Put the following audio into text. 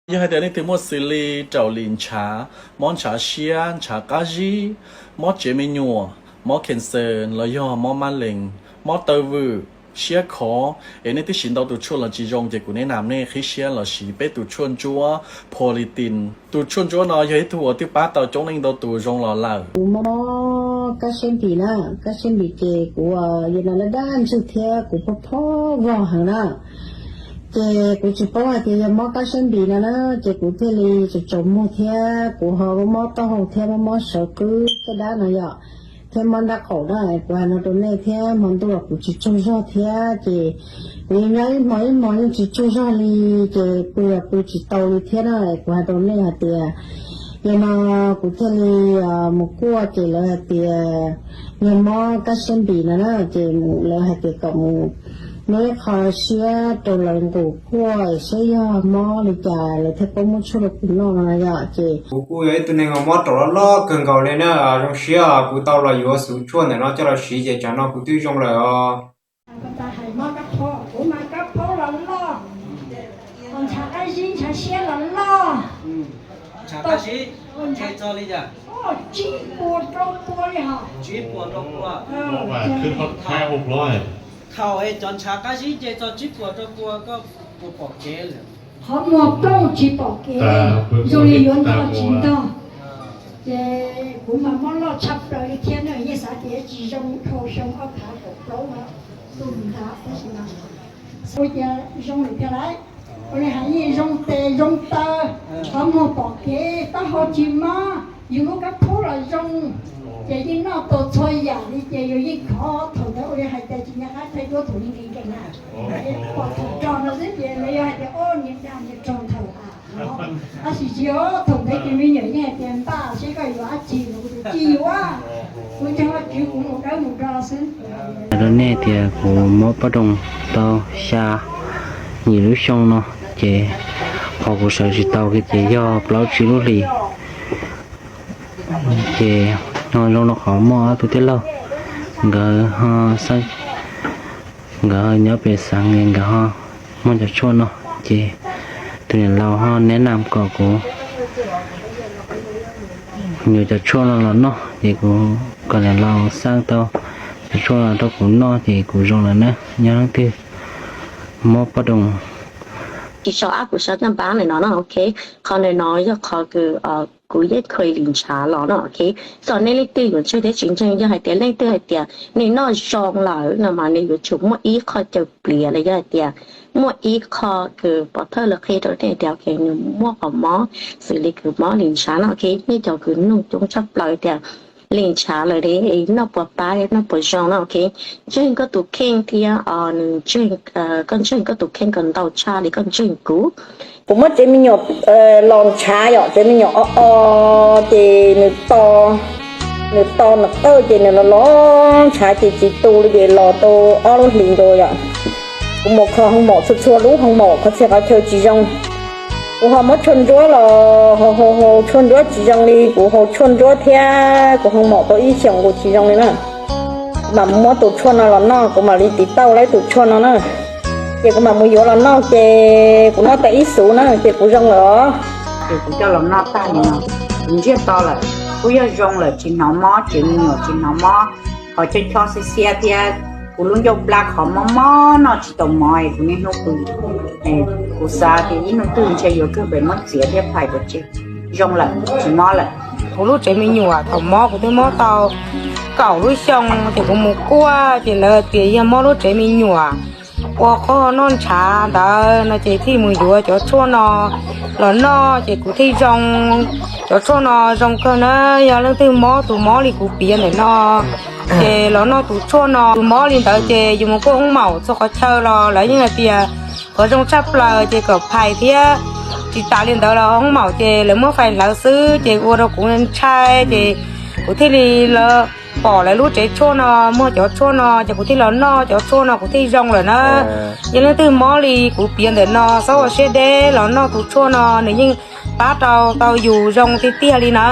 Yog hais tias leej twg muaj xws li raum lim ntshav, mob ntshav siab, ntshav qab zib, mob tsev me nyuam, mob cancer los yog mob mab lees, mob taw vwm, siab khov, es nej twb siv ntau tus tshuaj los tsis zoo ces kuv neb nam nej qhib siab los siv peb tus tshuaj ntsuab Politin. Tus tshuaj ntsuab no yog ib tug uas twb pab tau coob leej ntau tus zoo los lawm. Kuv mob kab siab npis na, kab siab npis ces kuv yog no laj dab ntswg thiab kuv phob phob vog heev na. Ces kuv tsis paub hais tias yog mob kab siab npis no na, ces kuv thiaj li tsaus tsaus muag thiab kuv ho mob taub hau thiab mob mob sawv qwb caj dab no yom, thiab mob nrab qaum na. Kuv hais no rau nej thiab hmo ntuj kuv tsis tsaug zog thiab ces kuv yeej nyob ib hmo ib hmo yeej tsis tsaug zog li, ces pw los pw tsis tau li thiab na. Kuv hais rau nej hais tias yog no kuv thiaj li mus kuaj ces lawv hais tias yog mob kab siab npis no na, ces lawv hais tias kom mus muab ib qho siab rau lawv nqus kuaj saib yog mob li cas lawv thiaj paub muab tshuaj rau kuv noj no yom. Ces kuv kuj yog ib tug neeg uas mob raum loj loj kawg nkaus li na, zoo siab kuv tau los yuav xuv tshuaj ntawm no coj los siv ces tsam no kuv twb zoo lawm os. Hais mob kab phaub, kuv mas kab phaub los loj, ntshav qab zib ntshav siab los loj. Ntshav qab zib, tseg txog li cas? Tsib puas rau pua li hos. Tsib puas rau pua. Thaum es cov ntshav qab zib nce txog tsib puas rau pua koj puas pom kev lawm? Qhov muag plooj tsis pom kev, zoo li yuav ntog tsis ntog. Ces kuv mas mob loj tshaj plaws li thiab na, yeej xav tias tsis zoo dhau xyoo ob phav kaum plaub no, tus ntag tab sis mas ua cas zoo lawm thiab lauj. Ua li hais yeej zoo tes zoo taw, qhov muag pom kev, taub hau tsis mob, yus lub kab phaub los zoo. Ces yeej noj tau txhua yam li ces yus yeej khov thaum ntawd ua li hais tias tsis nco qab thaij duab thaum li nkees nkees na. Pom thaum rog no xwb ces lawv yuav hais tias o niam dag niam rog nthaum a. Tab sis tsis o thaum ntawd ces me nyuam yeej hais tias npaj seb koj yuav dab tsi los kuv tus tsis yuav, kuv ntseeg Vajtswv kuv mus dawb mus do xwb. Hais rau nej tias kuv mob pob doos tau xya yim lub xyoo no, ces qhov kuv sawv tsis tau kiag ces yog plaub tsib lub hlis. Ces ho zoo rau qhov muaj ob tug tij laug, nkawd ho xeeb, nkawd ho nyob pem xeev es nkawd ho muaj cov tshuaj no, ces tus niam laus ho neb nam kom kuv yuav cov tshuaj no los noj, ces kuv kom niam laus xeeb tau cov tshuaj rau kuv noj ces kuv zoo lawm na. Nyob leej twg mob pob doos tsis tso ab kuv sab naj npab ntawm no no, ok. Qhov ntawm no yog qhov kws kuv yeej kha li ntshav los no, ok. Txawm nej leej twg yuav ntseeg thiab tsis ntseeg, yog hais tias leej twg hais tias nws noj zoo lawm no mas nws yuav tsum muaj ib qho caw pliav los yog hais tias muaj ib qho kws pov thawj lawv qhia rau nej tias ok nws muaj qhov mob xws li kws mob li ntshav no, ok. Nej cov kws nug coob tshaj plaws tias li ntshav lawm noj puas pab thiab noj puas zoo no, ok. Ntseeg koj tus kheej thiab nws, koj ntseeg koj tus kheej kom ntau tshaj li koj ntseeg kuv. Kuv muab tsev me nyuam los ntshav yom, tsev me nyuam o o, ces nws to, nws to nws qawj ces nws los los ntshav ces tsis tu li ces los tau ob lub hlis nkaus yom. Kuv mus kho hoo maum txhua txhua lub hoo maum qhov txhia qhov chaw tsis zoo. Kuv ho muab tshuaj ntsuab los haus haus haus tshuaj ntsuab tsis zoo li, kuv haus tshuaj ntsuab thiab kuv hoo maum tau ib xyoos kuv tsis zoo li na. Kuv mam muab tus tshuaj no los noj, kuv mam li tiv tauj lawm tus tshuaj no na. Ces kuv mam mus yuav los noj ces kuv noj tau ib xuv na ces kuv zoo lawm os. Ces kuv coj los noj tag li no, kuv ntsiag to lawm, kuj yog zoo lawm, tsis hnov mob, tsev me nyuam tsis hnov mob, qhov chob chob xiab xiab thiab kuv lub ncauj plab qhov mob mob noj tsis tau mov es kuv niaj hnub pw. Kuv xav tias ib hnub twg ntshe yuav kawg pem muab txiav thiab phais pov tseg. Zoo lawm, tsis mob lawm. Kuv lub tsev me nyuam thaum mob kuv twb mob tau kaum lub xyoo ces kuv mus kuaj ces lawv tias yog mob lub tsev me nyuam ua qhov noj ntshav ntawd no ces thiaj mus yuav cov tshuaj no los noj ces kuv thiaj zoo. Cov tshuaj no zoo kawg na, yog leej twg mob tus mob li kuv piav ntawm no ces los noj tus tshuaj no. Tus mob li ntawd ces yus mus kuaj hoob maum txhua qhov chaw los lawv yeej hais tias qhov zoo tshaj plaws ces kom phais thiab. Tsis tas li ntawd los hoob maum ces lawv muab phais hlawv xwb ces ua rau kuv ntshai ces kuv thiaj li pom lawv lub tsev tshuaj no muag cov tshuaj no ces kuv thiaj los noj cov tshuaj no kuv thiaj zoo lawm na. Yog leej twg mob li kuv piav ntawm no txhob ua siab deb los noj tus tshuaj no, nws yeej pab rau tau yus zoo tiag tiag li na.